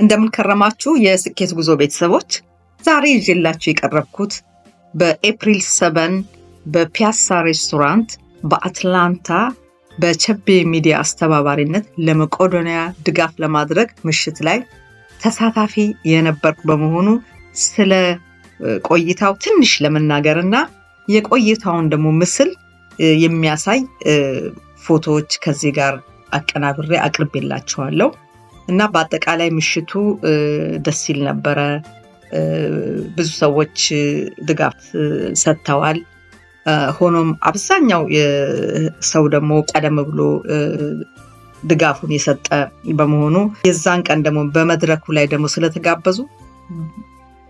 እንደምን ከረማችሁ የስኬት ጉዞ ቤተሰቦች። ዛሬ ይዤላችሁ የቀረብኩት በ April 7 በፒያሳ ሬስቶራንት በአትላንታ በቸቤ ሚዲያ አስተባባሪነት ለመቄዶንያ ድጋፍ ለማድረግ ምሽት ላይ ተሳታፊ የነበርኩ በመሆኑ ስለ ቆይታው ትንሽ ለመናገር እና የቆይታውን ደግሞ ምስል የሚያሳይ ፎቶዎች ከዚህ ጋር አቀናብሬ አቅርቤላችኋለሁ። እና በአጠቃላይ ምሽቱ ደስ ይል ነበረ። ብዙ ሰዎች ድጋፍ ሰጥተዋል። ሆኖም አብዛኛው ሰው ደግሞ ቀደም ብሎ ድጋፉን የሰጠ በመሆኑ የዛን ቀን ደግሞ በመድረኩ ላይ ደግሞ ስለተጋበዙ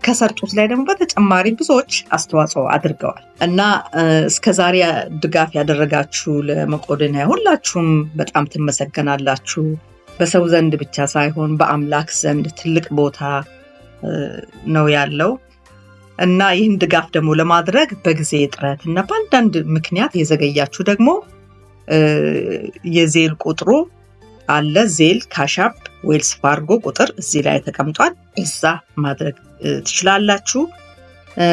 ከሰጡት ላይ ደግሞ በተጨማሪ ብዙዎች አስተዋጽኦ አድርገዋል። እና እስከዛሬ ድጋፍ ያደረጋችሁ ለመቄዶንያ ሁላችሁም በጣም ትመሰገናላችሁ። በሰው ዘንድ ብቻ ሳይሆን በአምላክ ዘንድ ትልቅ ቦታ ነው ያለው። እና ይህን ድጋፍ ደግሞ ለማድረግ በጊዜ እጥረት እና በአንዳንድ ምክንያት የዘገያችሁ ደግሞ የ Zelle ቁጥሩ አለ። Zelle፣ Cash App፣ Wells Fargo ቁጥር እዚህ ላይ ተቀምጧል። እዛ ማድረግ ትችላላችሁ።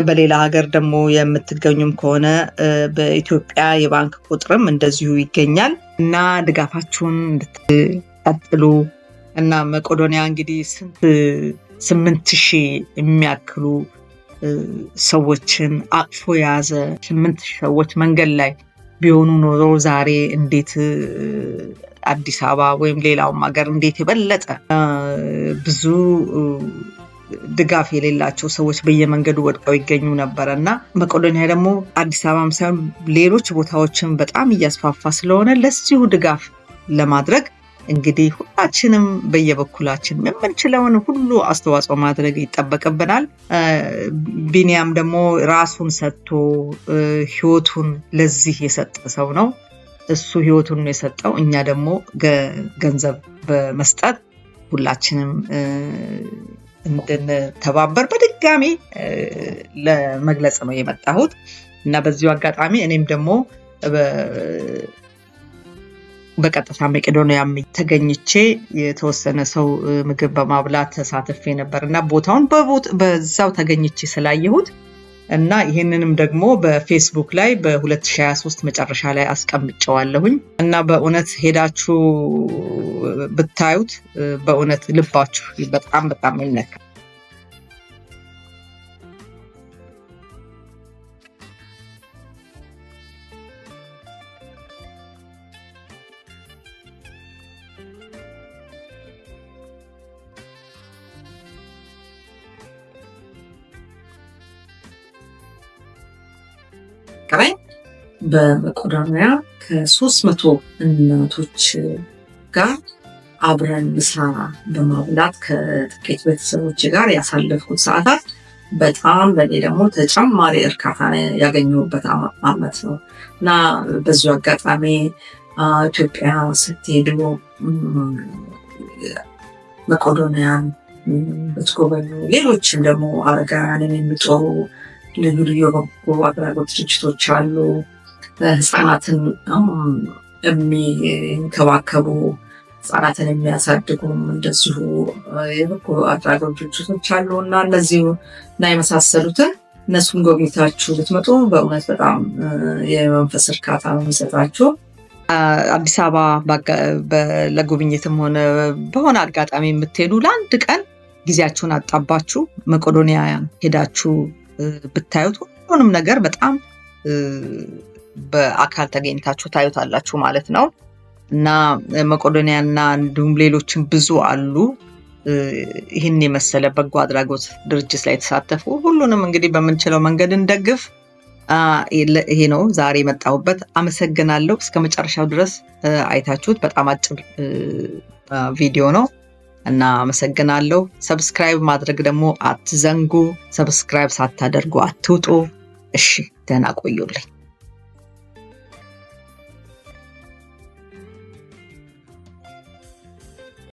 በሌላ ሀገር ደግሞ የምትገኙም ከሆነ በኢትዮጵያ የባንክ ቁጥርም እንደዚሁ ይገኛል። እና ድጋፋችሁን እንድትቀጥሉ እና መቄዶንያ እንግዲህ ስንት 8,000 የሚያክሉ ሰዎችን አቅፎ የያዘ፣ 8,000 ሰዎች መንገድ ላይ ቢሆኑ ኖሮ ዛሬ እንዴት አዲስ አበባ ወይም ሌላውም ሀገር እንዴት የበለጠ ብዙ ድጋፍ የሌላቸው ሰዎች በየመንገዱ ወድቀው ይገኙ ነበረ። እና መቄዶንያ ደግሞ አዲስ አበባም ሳይሆን ሌሎች ቦታዎችን በጣም እያስፋፋ ስለሆነ ለዚሁ ድጋፍ ለማድረግ እንግዲህ ሁላችንም በየበኩላችን የምንችለውን ሁሉ አስተዋጽኦ ማድረግ ይጠበቅብናል። ቢኒያም ደግሞ ራሱን ሰጥቶ ህይወቱን ለዚህ የሰጠ ሰው ነው። እሱ ህይወቱን ነው የሰጠው። እኛ ደግሞ ገንዘብ በመስጠት ሁላችንም እንድንተባበር በድጋሚ ለመግለጽ ነው የመጣሁት። እና በዚሁ አጋጣሚ እኔም ደግሞ በቀጥታ መቄዶንያም ተገኝቼ የተወሰነ ሰው ምግብ በማብላት ተሳትፌ ነበር። እና ቦታውን በዛው ተገኝቼ ስላየሁት እና ይህንንም ደግሞ በፌስቡክ ላይ በ2023 መጨረሻ ላይ አስቀምጨዋለሁኝ። እና በእውነት ሄዳችሁ ብታዩት በእውነት ልባችሁ በጣም በጣም ይነካል። በመቄዶንያ ከ300 እናቶች ጋር አብረን ምሳ በማብላት ከጥቂት ቤተሰቦች ጋር ያሳለፍኩት ሰዓታት በጣም ለእኔ ደግሞ ተጨማሪ እርካታ ያገኘሁበት አመት ነው። እና በዚሁ አጋጣሚ ኢትዮጵያ ስትሄዱ መቄዶንያን ብትጎበኙ፣ ሌሎችም ደግሞ አረጋውያንን የሚጦሩ ልዩ ልዩ የበጎ አድራጎት ድርጅቶች አሉ። ህፃናትን የሚንከባከቡ፣ ህጻናትን የሚያሳድጉም እንደዚሁ የበጎ አድራጎት ድርጅቶች አሉ። እና እነዚህ እና የመሳሰሉትን እነሱን ጎብኝታችሁ ብትመጡ በእውነት በጣም የመንፈስ እርካታ ነው የሚሰጣችሁ። አዲስ አበባ ለጉብኝትም ሆነ በሆነ አጋጣሚ የምትሄዱ ለአንድ ቀን ጊዜያችሁን አጣባችሁ መቄዶንያ ሄዳችሁ ብታዩት ሁሉንም ነገር በጣም በአካል ተገኝታችሁ ታዩታላችሁ ማለት ነው። እና መቄዶንያና እንዲሁም ሌሎችም ብዙ አሉ ይህን የመሰለ በጎ አድራጎት ድርጅት ላይ የተሳተፉ። ሁሉንም እንግዲህ በምንችለው መንገድ እንደግፍ። ይሄ ነው ዛሬ የመጣሁበት። አመሰግናለሁ። እስከ መጨረሻው ድረስ አይታችሁት በጣም አጭር ቪዲዮ ነው እና አመሰግናለሁ። Subscribe ማድረግ ደግሞ አትዘንጉ። Subscribe ሳታደርጉ አትውጡ። እሺ፣ ደህና ቆዩልኝ።